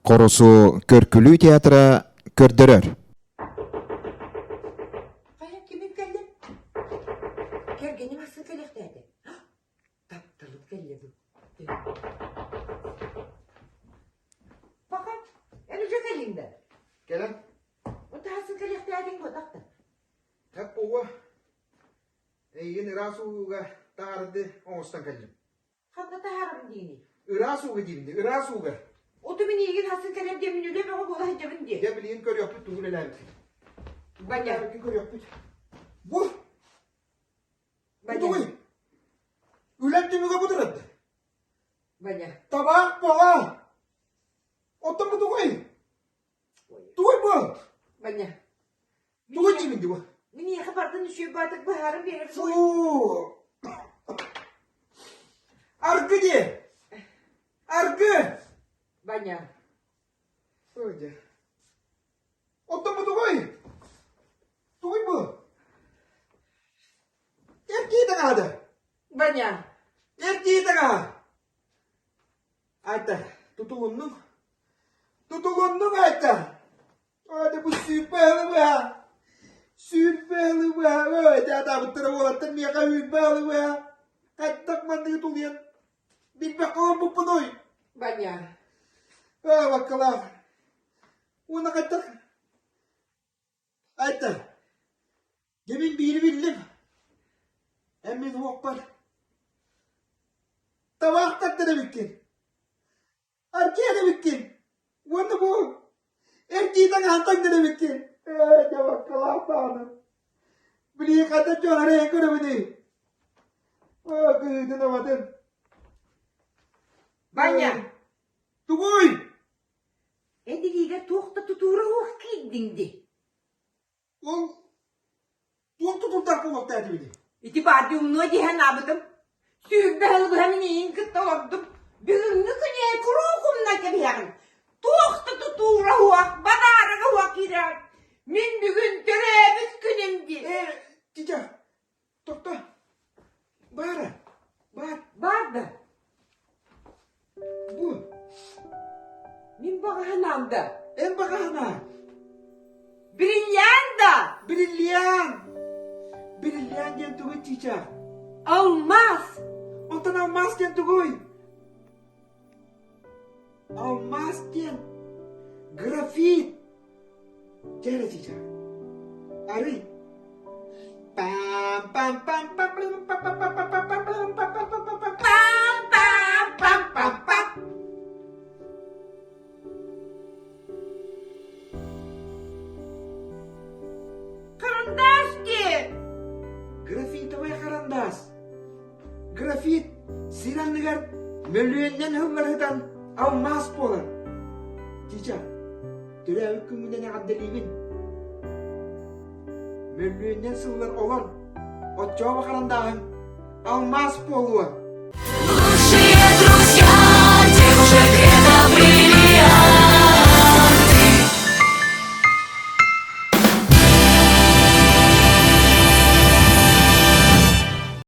Хорусу Көркүлүү театра көрдөрөр. Хайа кимим кэллэ? Кэргэним ахсын кэлиэхтээтэ. Тапталым кэллэ бу. Паха, эн уже кэллиҥ да? Кэлэн. Отаһасын кэлиэхтээтиҥ буотах да? Тэп буо. Эйигин ыраас ууга таһарды оҥостон кэллим. Ханна таһаарабын диини? Ыраас ууга диибин ыраас ууга. Оту мин эйигин хасын кэлэр диэммин үлэ бөҕө буола сылдьабын дии. Дьэ билигин көрүөхпүт тугу үлэлээбит. Ваня. Көрүөхпүт. Бу. Бу тугуй? Үлэм түмүгэ бу турар. Ваня. Табаах боҕо. Оттон бу тугуй? Тугуй бу? Ваня. Тугуй диибин дии бу? Мин эйиэхэ бардын үчүгэй баатык быһааран биэрэр Фу! Аргы дии! Аргы! Ваня. Ой, дьэ. Оттон бу тугуй? Тугуй бу? Эр киһи таҥаһа Ваня. Эр киһи таҥаһа! Айта, тутулуннуҥ. Тутулуннуҥ, Айта! Ой, бу сүүрбэ ыалы быһа. Сүүрбэ ыалы быһа. Ой, атаабыттара уолаттар миэхэ сүүрбэ ыалы быһа. Хайдах манныгы тулуйан билбэккэ олорбуппунуй? Ваня. Ой, баккалаах. Уонна хайдах Айта, дьэ мин биири биллим. Эн мин уохпар табаах тардар эбиккин. Аргыан эбиккин. Уонна бу эргии таҥаһын таҥнар эбиккин. Ээ, дьэ баккалаах даҕаны. Билии хата дьон эрэйин көрөбүнүй. Оо, кыһыытын-абатын. Ваня! Тугуй? Эн илиигэр туох да тутуура суох киирдиҥ дии. Ол туох тутурдаах буолуохтаатыбыный? Ити баарды умнуо дии санаабытым. 20 сыл быһа мин эйигин кытта олордум. Бүгүҥҥү күнү куруук умнан кэбиһэҕин. Туох да тутуура суох, бадаарага суох киирэҕин. Мин бүгүн төрөөбүт күнүм дии. Ээ, тетя, Тохто. Баара. Баар. Баар да. Бу. Мин баҕаһынаам да. Эн баҕаһынаа. Бриллиант да. Бриллиант. Бриллиант диэн тугуй чича? Алмаас. Онтон алмаас диэн тугуй? Алмаас диэн графит. Дьэ эрэ чича. Арый. Пам пам пам пам пам пам пам пам пам пам пам пам пам пам пам Пам пам пам пам пам. Карандаш дии. Графитовай харандаас. Графит сир анныгар мөлүйүөннэн сылларытан алмаас буолар. Чича, төрөөбүт күҥҥүнэн эҕэрдэлиибин. Мөлүйүөннэн сыллар олор, оччоҕо харандааһын алмаас буолуо.